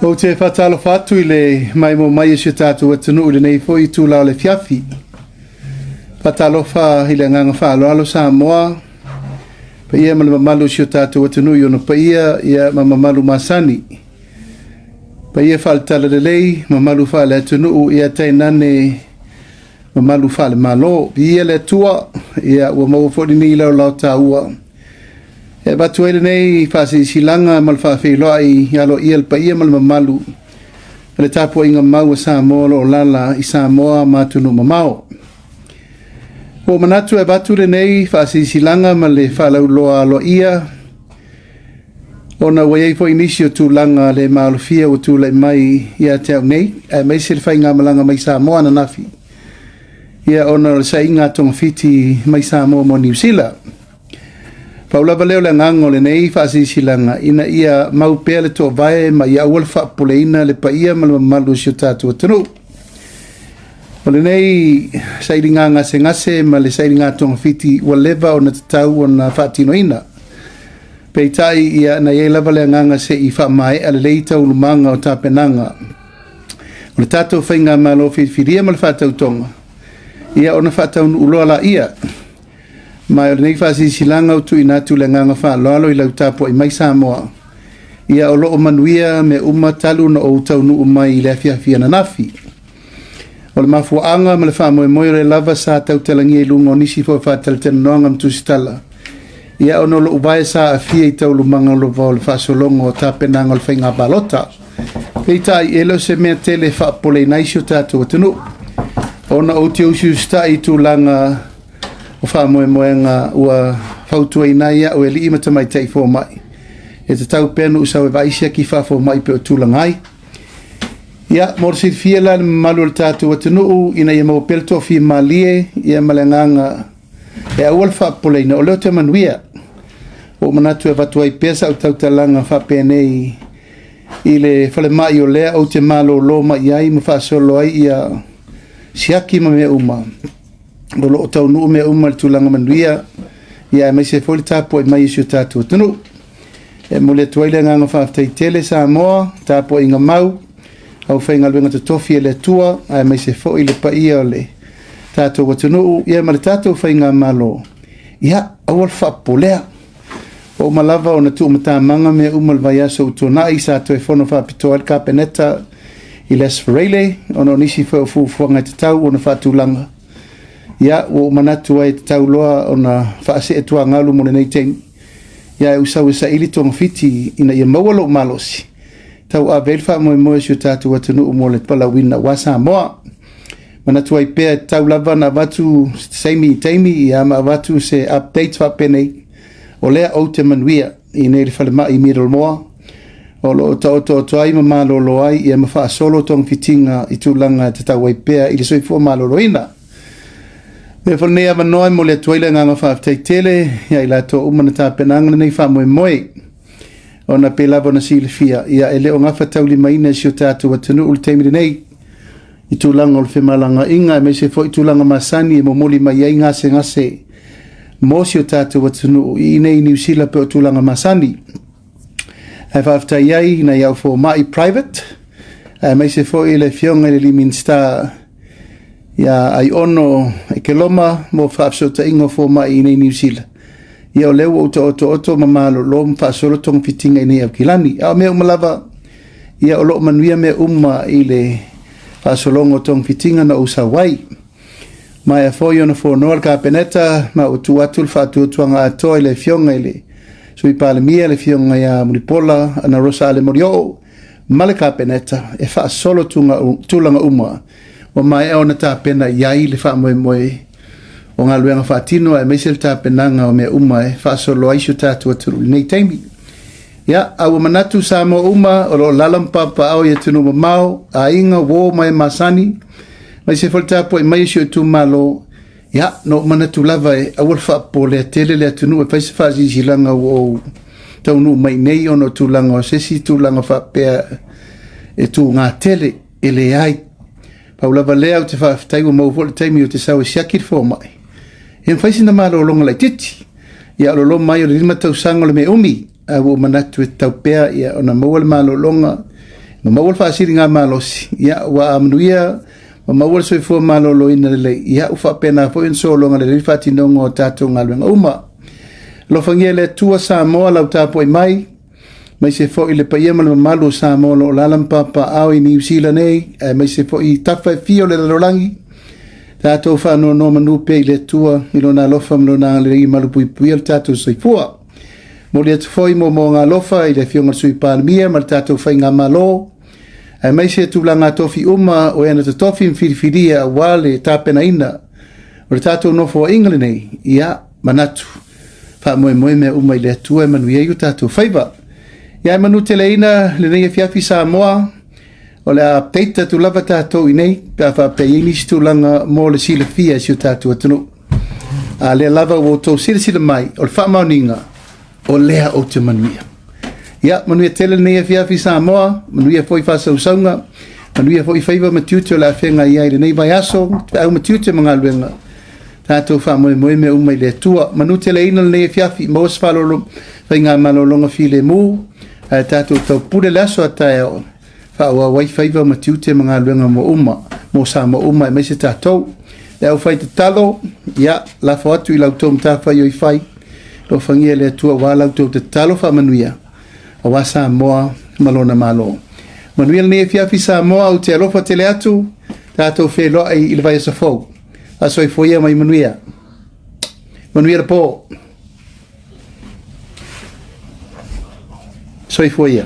Ou te faatalofa atu i le maimoa mai o si o tatou atunuu i lenei foi itula o le afiafi. Faatalofa i le agaga faaaloalo Samoa, paia ma le mamalu o si o tatou atunuu i ona paia ia ma mamalu masani. Paia faale-Talalelei, mamalu faale-atunuu ia tainane mamalu faale-Malo. Viia le Atua, ia ua maua foi lenei laolao taua e avatu ai lenei faasilasilaga ma le faafeiloai aloaia i le paia ma le mamalu o le tapuaiga mau a Samoa o lo o alaala i Samoa ma atunuu mamao. Ua ou manatu e avatu lenei faasilasilaga ma le faalauiloa aloaia ona ua i ai foi nisi o tulaga le maalofia ua tulai mai ia te au nei, aemaise le faigamalaga mai Samoa ananafi, ia ona o le saaiga a togafiti mai Samoa mo Niu Sila. Pau lava lea o le agaga o lenei faasilasilaga ina ia mau pea le toovae ma ia aua le faapopoleina le paia ma le mamalu o si o tatou atunuu. O lenei sailiga gasegase ma le sailiga togafiti ua leva ona tatau ona faatinoina. Peitai, ia, na i ai lava le agaga se i faamaea lelei taualumaga o tapenaga o le tatou faigamalo filifilia ma le faatautoga, ia ona faataunuu loa laia. Ma o lenei faasilasilaga ua tuuina atu i le agaga faaaloalo i lau tapuai mai Samoa, ia o lo o manuia mea uma talu ona ou taunuu mai i le afiafi ananafi. O le mafuaaga ma le faamoemoe o lea lava sa tautalagia i luga o nisi foi o faatalatalanoaga ma tusitala, ia ona o lou vae sa aafia i taualumaga lava o le faasologa o tapenaga o le faiga palota. Peitai, e le o se mea tele e faapopoleina ai si o tatou atunuu, ona ou te usiusitai i tulaga o faamoemoega ua fautuaina ai au e alii ma tamaitai fomai, e tatau pea ona ou sau e vaai siaki faafomai pei o tulaga ai. Ia, mo le silafia la e le mamalu o le tatou atunuu, ina ia maua pea le toafimalie ia ma le agaga e aua le faapopoleina, o lea ou te manuia. Ua ou manatu e avatu ai pea sau tautalaga faapenei i le falemai o lea ou te malolo mai ai ma faasolo ai ia siaki ma mea uma, o lo o taunuu mea uma i le tulaga manuia, ia aemaise foi le tapuai mai a si o tatou atunuu. E momoli atu ai le agaga faafetai tele Samoa, tapuaiga mau, aufaigaluega totofi a le Atua, aemaise foi le paia o le tatou atunuu, ia ma le tatou faigamalo, ia aua le faapopolea. Ua uma lava ona tuumatamaga mea uma i le vaiaso ua tuanai, sa toe fono faapitoa ai le Kapeneta i le Aso Faraile, ona o nisi foi o fuafuaga e tatau ona faatulaga. Ia, ua ou manatu ai e tatau loa ona faasee tuagalu mo lenei taimi, ia ae ou sau e saili togafiti ina ia maua lou malosi, tauave ai le faamoemoe o si o tatou atunuu mo le valaauina aua Samoa. Manatu ai pea e tatau lava ona avatu se taimi i taimi, ia ma avatu se update faapenei, o lea ou te manuia i inei i le falemai i Middlemore, o lo o taotooto ai ma malolo ai ia ma faasolo togafitiga i tulaga e tatau ai pea i le soifua maloloina. Avea foi lenei avanoa e momoli atu ai le agaga faafetai tele ia i latou uma na tapenaga lenei faamoemoe, ona pei lava ona silafia, ia e le o gafataulimaina e si o tatou atunuu le taimi lenei i tulaga o le femalagaaiga, aemaise foi tulaga masani e momoli mai ai gasegase mo si o tatou atunuu i inei i Niu Sila pei o tulaga masani. Ae faafetai ai i nai au fomai private, aemaise foi le afioga i le alii Minisita ia Aiono Ekeloma mo faafesootaiga o fomai i inei i Niu Sila. Ia o lea ua ou taotooto ma malolo ma faasolo togafitiga i inei i Aukilani. A o mea uma lava, ia o lo o manuia mea uma i le faasologa o togafitiga na ou sau ai. Maea foi ona fonoa le Kapeneta ma ua tuu atu le faatuatuaga atoa i le afioga i le Sui Palemia, le afioga ia Mulipola Anarosa Ale Molioo ma le Kapeneta e faasolo tulaga uma ua maea ona tapena i ai le faamoemoe o galuega faatino aemaise le tapenaga o mea uma e faasolo ai si o tatou atunuu i lenei taimi. Ia, a ua manatu Samoa uma o lo o alaala ma papaaao i atunuu mamao, aiga, uo ma e masani, aemaise foi le tapuai mai a si ou itumalo, ia, na ou manatu lava e aua le faapopolea tele le atunuu e fai se faasilasilaga ua ou taunuu mai nei ona o tulaga o se isi tulaga faapea e tuga tele, e leai. Pau lava lea ou te faafetai ua maua foi le taimi ou te sau e siaki le fomai, e mafai sina malologa laitiiti. Ia o le loma ai o le 5 tausaga o le mea umi, ae ua ou manatu e tatau pea ia ona maua le malologa Ma maua le faasiligamalosi, ia, ua a manuia ma maua le soifua maloloina lelei, ia, ua faapena foi ona sologa lelei le faatinoga o tatou galuega uma. Alofagia e le Atua Samoa lau tapuai mai, aemaise foi le paia ma le mamalu o Samoa o lo o alaala ma papaaao i Niu Sila nei, aemaise foi i tafa e fia o le lalolagi. Tatou faanonomanu pea i le Atua i Lona alofa ma Lona agalelei e malupuipuia lo tatou soifua. Momoli atu foi moomooga alofa i le Afioga i le Sui Palemia ma le tatou Faigamalo, aemaise tulaga tofi uma o e na totofi ma filifilia aua le tapenaina o le tatou nofoaiga lenei. Ia, manatu, faamoemoe mea uma i le Atua e manuia ai o tatou faiva. Ia e manuteleina lenei afiafi Samoa, o le a update atu lava tatou i nei pe a faapea i ai nisi tulaga mo le silafia e si o tatou atunuu. A lea lava ua outou silasila mai, o le faamaoniga, o lea ou te manuia. Ia, manuia tele lenei afiafi Samoa, manuia foi faasausauga, manuia foi faiva ma tiute o le a feagai ai i lenei vaiaso, feau ma tiute ma galuega. Tatou faamoemoe mea uma i le Atua. Manuteleina lenei afiafi, maua se faalolo, faigamalologa filemu, ae tatou taupule le aso a taeao, faaauau ai faiva ma tiute ma galuega mo uma, mo Samoa uma aemaise tatou. Le aufai tatalo, ia, lafo atu i la outou matafaioi fai, alofagia e le Atua aua la outou tatalo faamanuia, aua Samoa ma lona Malo. Manuia lenei afiafi Samoa, ou te alofa tele atu, tatou feiloai i le vaiaso fou. Faasoifua ia ma ia manuia. Manuia le po. Soifua ia.